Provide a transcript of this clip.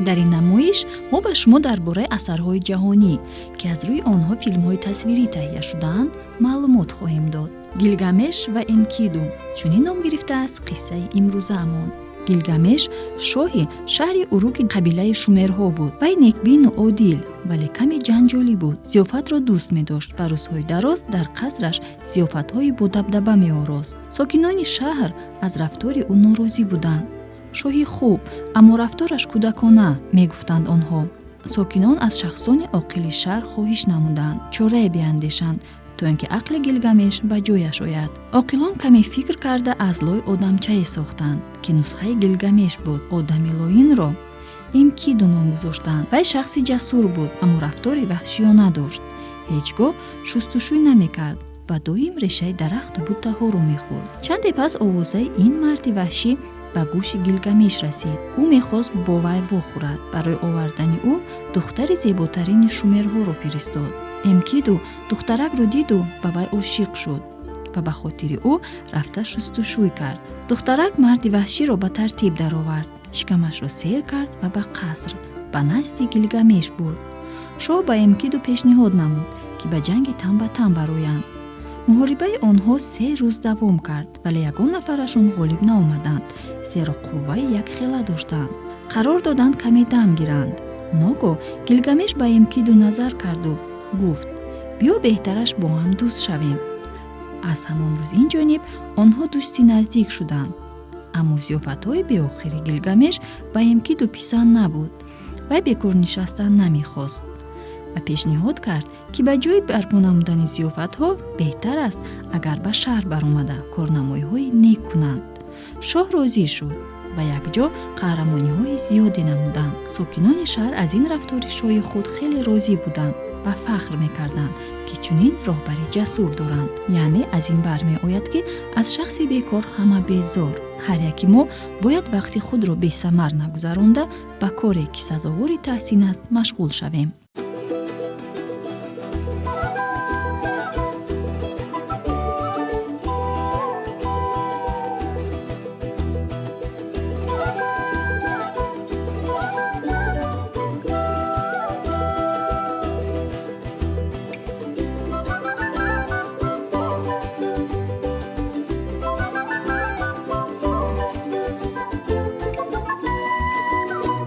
Дар ин намоиш мо ба шумо дар бораи асарҳои ҷаҳонӣ, ки аз рӯи онҳо филмҳои тасвирӣ таҳия шудаанд, маълумот хоҳем дод. Гилгамеш ва Энкиду чунин ном гирифтааст қиссаи имрӯзаамон. Гилгамеш шоҳи шаҳри Уруки қабилаи шумерҳо буд. Вай некбину одил, вале каме ҷанҷолӣ буд. Зиёфатро дӯст медошт ва рӯзҳои дароз дар қасраш зиёфатҳои бодабдаба меорост. Сокинони шаҳр аз рафтори ӯ норозӣ буданд. Шоҳи хуб, аммо рафтораш кӯдакона, мегуфтанд онҳо. Сокинон аз шахсони оқили шаҳр хоҳиш намуданд, чорае биандешанд, то ин ки ақли Гилгамеш ба ҷояш ояд. Оқилон каме фикр карда, аз лой одамчае сохтанд, ки нусхаи Гилгамеш буд. Одами лоинро Энкиду ном гузоштанд. Вай шахси ҷасур буд, аммо рафтори ваҳшиёна дошт. Ҳеҷ гоҳ шустушӯй намекард ва доим решаи дарахту буттаҳоро мехӯрд. Чанде пас овозаи ин марди ваҳшӣ ба гӯши Гилгамеш расид. Ӯ мехост бо вай вохӯрад. Барои овардани ӯ духтари зеботарини шумерҳоро фиристод. Энкиду духтаракро диду ба вай ошиқ шуд ва ба хотири ӯ рафта шустушӯй кард. Духтарак марди ваҳширо ба тартиб даровард, шикамашро сер кард ва ба қаср, ба назди Гилгамеш бурд. Шоҳ ба Энкиду пешниҳод намуд, ки ба ҷанги тан ба тан бароянд. Муҳорибаи онҳо 3 рӯз давом кард, вале ягон нафарашон ғолиб наомаданд, зеро қувваи якхела доштанд. Қарор доданд, каме дам гиранд. Ногоҳ Гилгамеш ба Энкиду назар карду гуфт: «Биё, беҳтараш бо ҳам дӯст шавем». Аз ҳамон рӯз ин ҷониб онҳо дӯсти наздик шуданд. Аммо зиёфатҳои беохири Гилгамеш ба Энкиду писанд набуд. Вай бекор нишастан намехост ва пешниҳод кард, ки ба ҷои барпо намудани зиёфатҳо беҳтар аст, агар ба шаҳр баромада корнамоиҳои нек кунанд. Шоҳ розӣ шуд ва якҷо қаҳрамониҳои зиёде намуданд. Сокинони шаҳр аз ин рафтори шоҳи худ хеле розӣ буданд ва фахр мекарданд, ки чунин роҳбари ҷасур доранд. Яъне аз ин бармеояд, ки аз шахси бекор ҳама безор. Ҳар яки мо бояд вақти худро бесамар нагузаронда, ба коре, ки сазовори таҳсин аст, машғул шавем.